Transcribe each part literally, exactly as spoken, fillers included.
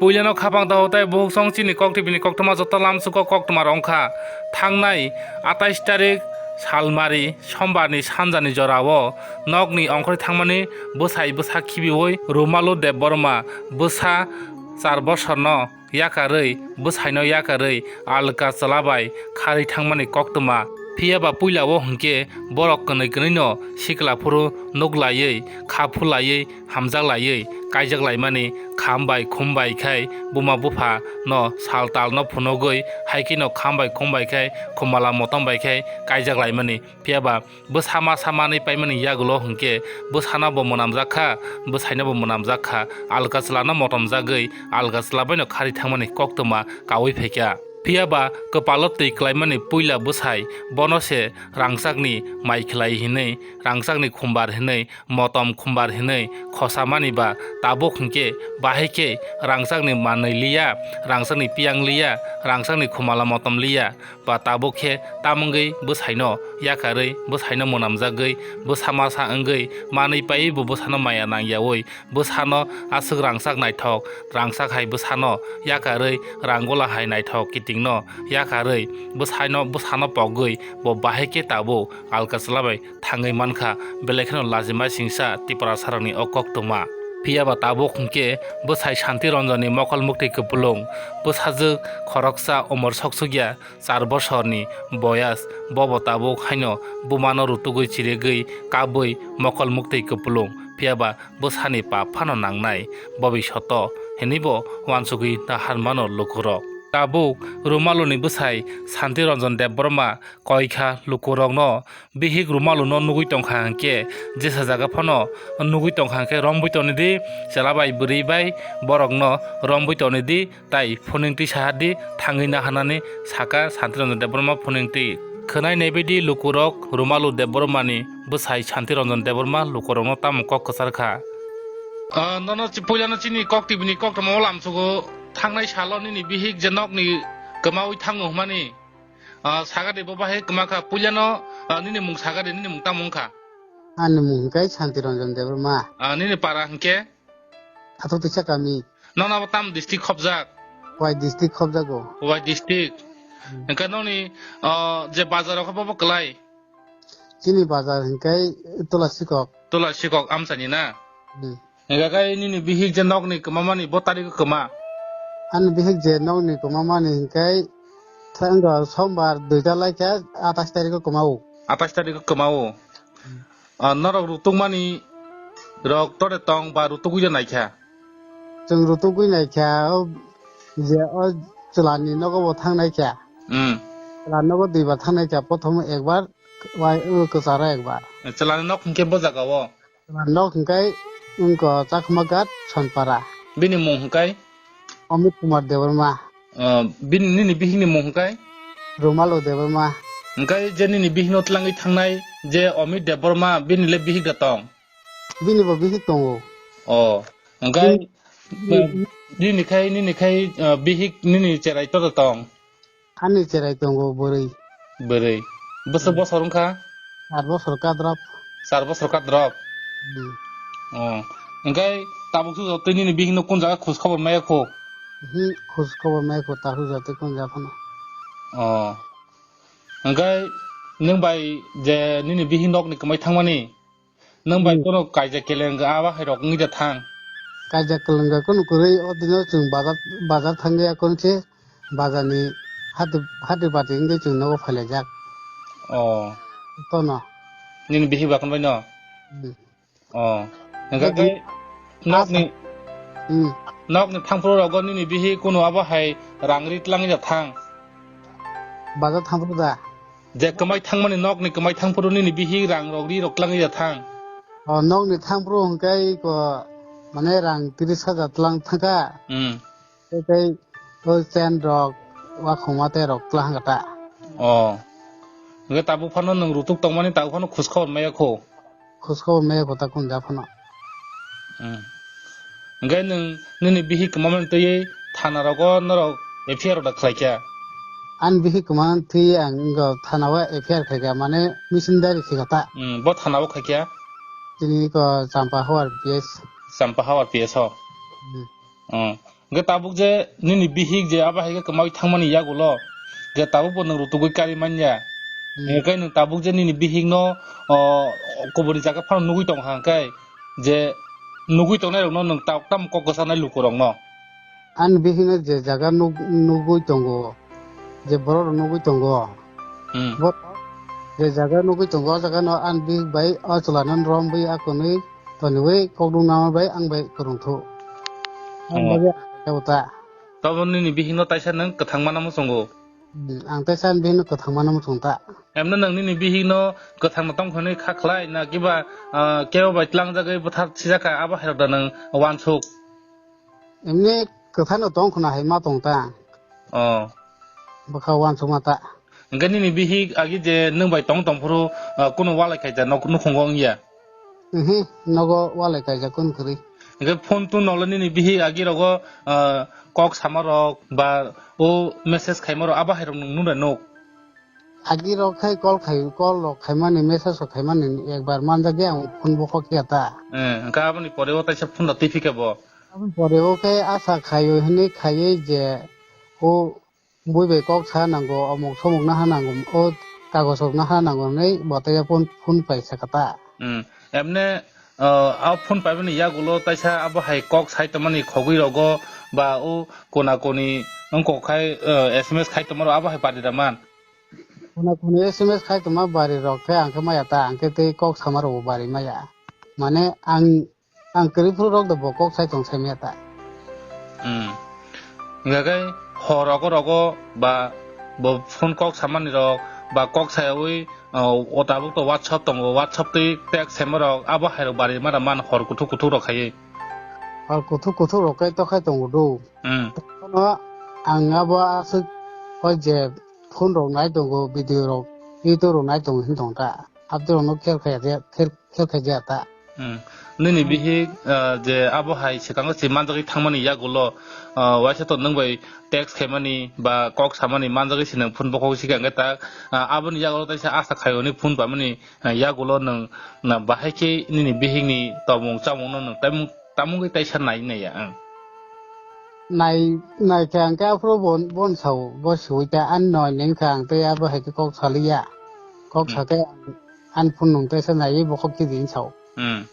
Puilano khapang taho tei buhuk song chini koktwibini koktwma joto lamsuko koktwma rok wngkha. Thangnai atais tarik salmari sombarni sanjani jorao nokni ongkhorwi thangmani bwsai bwsa khibiui Rumalu Debbarma bwsa char bosorno yakarwi bwsaino yakarwi alka chwla bai kharwi thangmani koktwma. Phiyaba puilao hwnkhe borok kwnwi kwnwino sikla phuru nuk laiwi, kha phulaiwi, hamjak laiwi kaijak laimani, kham bai khum bai khai buma bupha no sal tal no phunugwi, hai kheno kham bai khum bai khai khumala motom bai khai kaijak laimani. Phiyaba bwsa masa manwi paimani yagulo hwnkhe bwsano bo mwnamjak kha, bwsaino bo mwnamjak kha, alka chwlano motomjagwi alka chwla baino kharwi thangmani koktwma kaui phaikha. Phiyaba kwpalo twi klaimani puila bwsai bono se rangchakni mai khlai hinwi, rangchakni khumbar hinwi, motom khumbar hinwi khosamani ba tabuk hwnkhe bahai khe rangchakni manwi liya, rangchakni piyang liya, rangchakni khumala motom liya ba tabuk khe tamwngwi bwsaino yakarwi, bwsaino mwnamjagwi, bwsa masa wngwi manwi paiwi bo bwsano maya nangyaui, bwsano aswk rangchak naithok, rangchak hai bwsano yakarwi, ranggola hai naithok kitingno yakarwi, bwsaino, bwsano pogwi bo bahai khe tabuk alka chwla bai thangwi mankha, belai kheno lajima singsa Tiprasarokni o koktwma. Phiyaba tabuk hwnkhe bwsai Shanti Ranjonni mokol muktwi kupulung, bwsajwk khoroksa umor soksukya char bosorni boyas, bobo tabuk haino bumano rutugwi chirigwi kabwi mokol muktwi kupulung, phiyaba bwsani pap phano nangnai bobisoto hinwibo uansugwi naharmano lukurok. Tabuk Rumaluni bwsai Shanti Ranjan Debbarma koikha lukurokno bihik Rumaluno nugwi tongkha hwnkhe jesa jaga phano nugwi tongkha hwnkhe romwi tonidi, chwla bai bwrwi bai borokno romwi tonidi. Tai phuning twi saha di, thangwi naharnani saka Shanti Ranjan Debbarma phuning twi. Khwnai naibaidi lukurok Rumalu Debbarmani bwsai Shanti Ranjan Debbarma lukurokno tamo kok kwchar kha. Ah, nono chi-, puilano chini kok tibini koktwma o lamsugo thangnai salo nini bihik je nokni kwmaui thango hwnmani. Ah, sagadi bo bahai kwma kha puilano, ah, nini mung sagadi nini mung tamo wngkha? Ani mung hwnkhe Shanti Ranjan Debbarma. Ah, nini para hwnkhe? Athok tisa kami. Nono abo tam district khobjak? Wai district khobjago. Wai district. Hmm. Hwnkhe noni, ah, je bazar rok bo kwlai? Chini bazar hwnkhe Tola Sikok. Tola Sikok amchani na? Hmm. Hwnkhe kai nini bihik je nokni kwmamani bo tarikh kwma? Ani bihik je nokni kwmamani hwnkhe thanggo sombar duita laikha atais tarikh kwmao. Atais tarikh kwmao. Hmm. Ah, norok rutukmani rok tore tong ba rutugwi naikha? Chwng rutugwi naikha, o je o chwlani nogo bo thang naikha. Hmm. Chwla nogo duibar thang naikha, prothom ekbar, wai o kwcharo ekbar. Chwlani nok hwnkhe bo jaga o? Chwlani nok hwnkhe wngkha Chakma Ghat, Sonpara. Bini mung hwnkhe? Amit Kumar Debbarma. Ah, bini, nini bihikni mung hwnkhe? Rumalu Debbarma. Hwnkhe je nini bihikno tlangwi thangnai je Amit Debbarma, bini le bihik da tong? Bini bo bihik tongo. Oh, hwnkhe, bini, eh, nini khai, nini khai, ah, bihik nini cherai to da tong? Ani cherai tongo bwrwi. Bwrwi. Bwswk bosor wngkha? Char bosor kadrop. Char bosor kadrop? Hmm. Oh. Hwnkhe tabuk sujotwi nini bihikno kun jaga khoj khobor maya kho? Hi, khoj khobor maya kho, tabuk sujotwi kun jaga phano. Oh. Hwnkhe nwng bai je nini bihik nokni kwmai thangmani? Nwng bai hmm, kono kaijak kelenga abo hai rok wngwi da thang? Kaijak kelenga kono kwrwi, o dino chwng bazar, bazar thangya kon se, bazarni hati, hati bati wngwi chwng nogo phailaijak. Oh. Tono. Nini bihik ba kon bai no? Hmm. Oh. Hwnkhe hwnkhe kai nokni, hmm, nokni thangphuru rogo nini bihik kono abo hai rang ri tlangwi da thang? Bazar thangphuru da? Je kwmai thangmani nokni kwmai thangphuru nini bihik rang rok ri rok tlangwi ya thang? O nokni thangphuru hwnkhe iko mane rang tris hajar tlang thangkha. Hmm. Tei tei o chain rok wakhuma tei rok tlang kha ta. O. Hwnkhe tabuk phano nwng rutuk tongmani tabuk phano khoj khobor maya kho? Khoj khobor maya kho ta kung ja phano. Hmm. Hwnkhe nwng nini bihik kwmamani twiwi thana rogo norok F I R order khlaikha? Ani bihik kwmamani twiwi ang wngkha thana o F I R khaikha, mane misindari khaikha ta. Hmm, bo thana o khaikha? Chini ko Champa Hawar P S. Champa Hawar P S o? Hmm. Hmm. Hwnkhe tabuk je nini bihik je abo hai khe kwmaui thangmani yagulo, je tabuk bo nwng rutugwi kari manya. Hmm. Hwnkhe nwng tabuk je nini bihikno, o, kubuni jaga phano nugwi tong kha hwnkhe, je nugwi tongnairokno nwng tabuk tamo kok kwchanai lukurokno? Ani bihikno je jaga nuk-, nugwi tongo, je borok rok nugwi tongo, Hmm. bo je jaga nugwi tongo, o jaga no ani bihik bai o chwla no romwi akonwi toniwi kokdung nama bai ang bai kwrwngthu. Ang Oh. bagwi ang khe ta. Tabo nini bihikno taisa nwng kwthang mana muchungo? Hmm, ang taisa ani bihikno kwthang mana muchung ta. Emno nwng nini bihikno kwthangno tongkha hwnwi kha khlai na kiba, ah, kebo bai tlangjagwi bwthar sijakha abo hairok da nwng uansuk? Emni kwthano tong khna hai ma tong ta. Oh. Bwkha uansukma ta. Hwnkhe nini bihik agi je nwng bai tong tong phuru, ah, kunu walai kaisa nok nukhungo wngya? Mhm, nogo walai kaisa kunu kwrwi. Hwnkhe phone tun nokle nini bihik agi rogo, ah, kok sama rok ba o message khaima rok abo hai rok nwng nung bai nuk? Agi rok khai call khai, call rok khaimani, message rok khaimani ekbar manjak ya ang phone bo kok ya ta. Eh, hwnkhe aboni pore o taisa phone rok twi phika bo. Aboni pore o khe asa khaio hinwi khaiwi je o bui bai kok sa nango, omok somok naha nango, o kagoj rok naha nango hinwi bo taisa phone, phone pai sa kha ta. Hmm, emne, uh, a phone paimani yagulo taisa abo hai kok sai tongmani khogwi rogo ba o kona koni wngkok khai, uh, S M S khai tongmaro abo hai bari da man. Kona koni S M S khai tongma bari rok khe ang khe maya ta, ang khe tei kok sama rok bo bari maya. Mane ang, ang kwrwi phuru rok da bo kok sai tong sai maya ta. Hmm. Hingkha khe hor rogo rogo ba bo phone kok samani rok ba kok sayawi, uh, o tabuk to WhatsApp tongo, WhatsApp twi text saima rok abo hai rok bari mara man hor kuthuk kuthuk rok khaiwi. Hor kuthuk kuthuk rok khe to khai tongo do. Hmm. Kono ang abo aswk o je phone rok nai tongo, video rok, YouTube rok nai tongo hin tong ta. Abdurokno kher khai ya, kher, kher khai ya ta. Hmm. Nini bihik, ah, je abo hai swkango se manjagwi thangmani yagulo, ah, waisa to nwng bai text khaimani ba kok samani manjagwi se nwng phone bokhok sika hwnkhe ta, ah, aboni yagulo taisa asa khaio hinwi phone paimani, ah, yagulo nwng na bahai khe nini bihikni tongmung chamungno nwng tamung, tamungwi taisa nai naiya ang. Nai, nai khe ang khe aphuru bon, bon sao, bo siwi ta ani noi ning kha ang tei abo hai khe kok saliya. Kok Hmm. sa khe ang ani phone nung tei sa naiwi bokhok khe din sao. Hmm.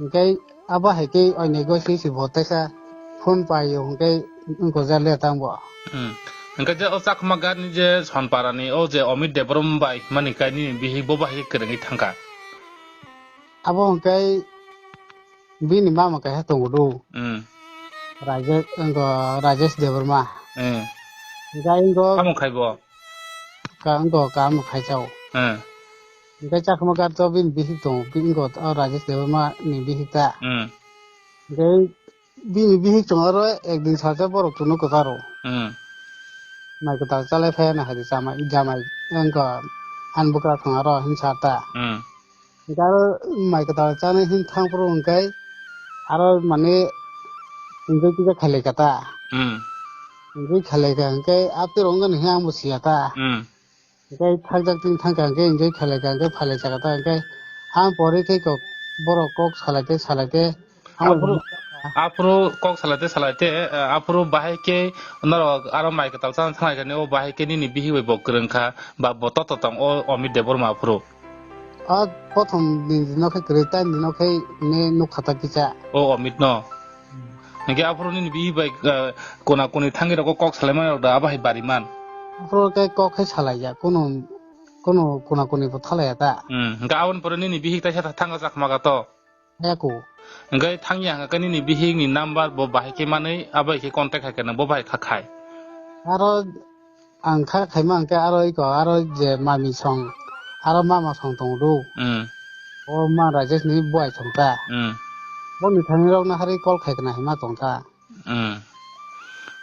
Hwnkhe abo hai khe oinai go si si bo tei sa phone pai yo hwnkhe wngkojak le tang bo. Hmm. Hwnkhe je o Chakma Ghat ni je Sonpara ni o je Amit Debbarma bai mani kai nini bihik bo bahai khe kwrwngwi thangkha. Abo hwnkhe bini mama kaisa tongo do. Hmm. Rajesh, wngkha Rajesh Debbarma. Hmm. Hwnkhe wngkha Tamo khai bo? Ka, wngkha kaam khai chao. Hmm. Hwnkhe Chakma Ghat o bini bihik tongo, bini wngkha o Rajesh Debbarma ni bihik ta. Hmm. Hwnkhe bini bihik tongo aro ekdin salsa borok chwngno kwcharo. Hmm. Mai kwtal chalai phaiya na hai de jamai, jamai wngkha ani bwkra thang aro hin sa ta. Hmm. Hwnkhe aro mai kwtal chanai hin thang phuru hwnkhe aro mane enjoy kisa khailai kha ta. Hmm. Enjoy khailai kha hwnkhe after wngkha ni hwnkhe ang bo siya ta. Hmm. Hwnkhe thakjak tini thang kha hwnkhe enjoy khailai kha hwnkhe phailai chakha ta hwnkhe ang pori khe kok borok kok salai te salai te Aphuru, aphuru kok salai te salai te, eh, aphuru bahai khe norok aro mai kwtal chana thanglai kani, o bahai khe nini bihik bai bo kwrwng kha, ba bo toto tong o Amit Debbarma aphuru. O prothom ni dino khe kwrwi, tei dino khe ne nuk kha ta kisa. O Amit no? Hmm. Hwnkhe aphuru nini bihik bai, eh, kona koni thangwi rogo kok salai mani rok da, abo hai bari man? Aphuru khe kok khe salai ya, kunu, kunu kona koni bo thalai ya ta. Hmm. Hwnkhe aboni pore nini bihik taisa tha-, thangkha chakma ga to? Haya ku. Hwnkhe thangya hwnkhe nini bihik ni number bo bahai khe manwi abo hai khe contact hai khe nang bo bahai kha khai. Aro ang kha khaima hwnkhe aro iko aro je mami song aro mama song tongo do. Hmm. O ma Rajesh ni buai song ta. Hmm. Boni thani rok na hari call khai kana hima tong ta. Hmm.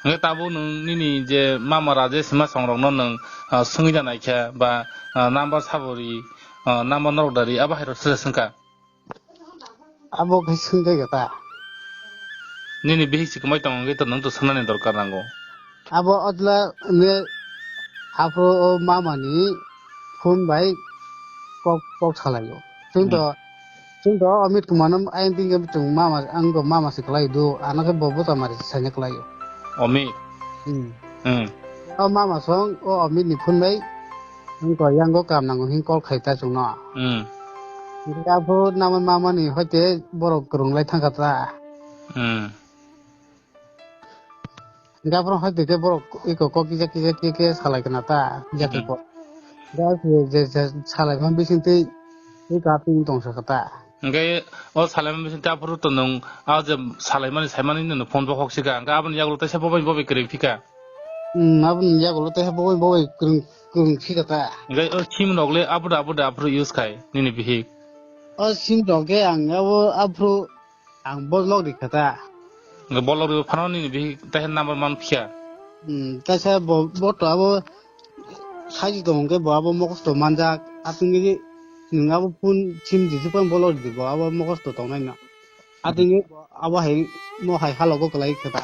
Hwnkhe tabuk nwng nini je mama Rajesh hima song rok no nwng, ah, swngwi da nai khe ba, ah, number sabori, ah, number norok dari abo hai rok sesa swngkha. Abo khe swngjakya ta. Nini bihik se kwmai tongo hwnkhe to nwng to swngnani dorkar nango. Abo ojla ne aphuru o mama ni phone bai kok, kok salaio. Chwng to, Hmm. chwng to Amit Kumar no ayang tingkhe chwng mama, ang bo mama se kwlai do, ano khe bo bwsa mari se saina kwlaio. Omit. Hmm. Hmm. O mama song, o Omit ni phone bai. Wngkha yango kam nango hin call khai ta chwngno. Hmm. Hingke aphuru nama mama ni hoite borok kwrwng lai thangkha ta. Hmm. Hingke aphuru hoite ke borok iko kok kisa kisa kisa kisa salai kana ta. Yakhe Hmm. kok. Hingke je, je, je salai man bising twi, twi ka twi tong sa kha ta. Hingke o salai man bising twi aphuru to nwng, a je salai mani sai mani nwng phone bo khok sika. Hingke aboni yagulo teisa bobai bobai kwrwng phika. Hmm, aboni yagulo teisa bobai bobai kwrwng, kwrwng phika ta. Hingke o sim rok le abuda abuda aphuru use khai nini bihik. O sim rok ke ang abo aphuru ang block ri kha ta. Hingke block ri phano nini bihik teisa number man phika. Hmm, teisa bo, bo to abo saji tong hingke bo abo mokosto manjak. Aswk nini nwng abo phone sim di jupang block ri di bo abo mokosto tong nai no. Aswk nini bo abo hai mo hai halogo kwlai kha ta.